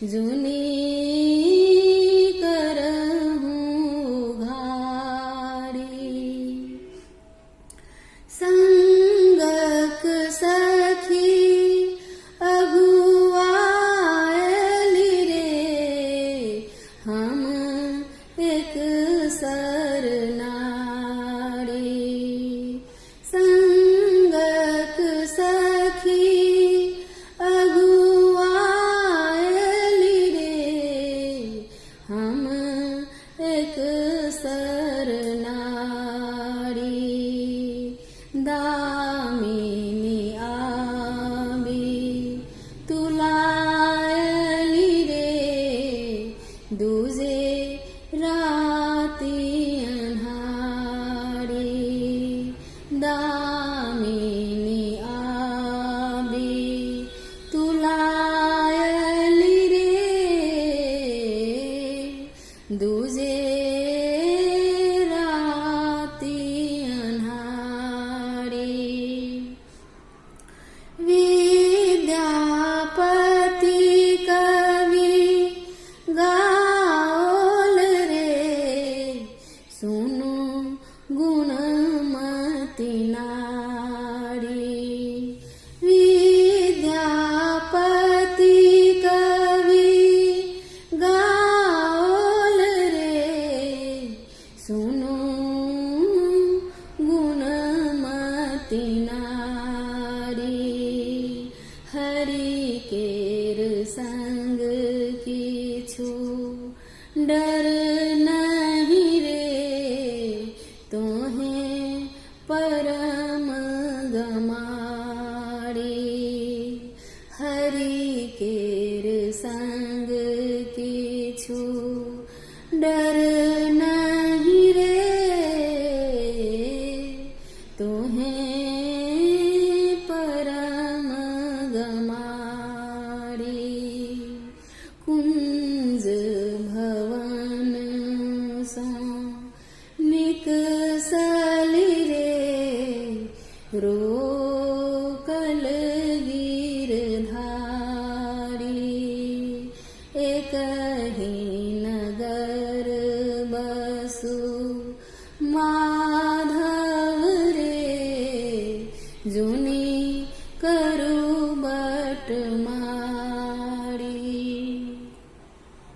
जुनी करहूँ उघारी। संगक सखी अगुआयली रे, हम एक सर नारी। संगक सखी अगुआयली रे, हम एक सर नारी। दामिनी आबी तुलायली रे, दूजे राति अन्हारी। दामिनी आबी तुलायली रे, दूजे राति अन्हारी। विद्यापति कवि गाओल रे, सुनु गुणमति नारी। विद्यापति कवि गाओल रे, सुनु गुणमति नारी। हरि केर संग किछु डर नहीं रे, तोहे परम गमारी। हरि केर संग किछु डर नहीं रे, तोहे परम गमारी। कुंज भवन सँ निकसली रे, रोकल गिरधारी। एकहि नगर बसु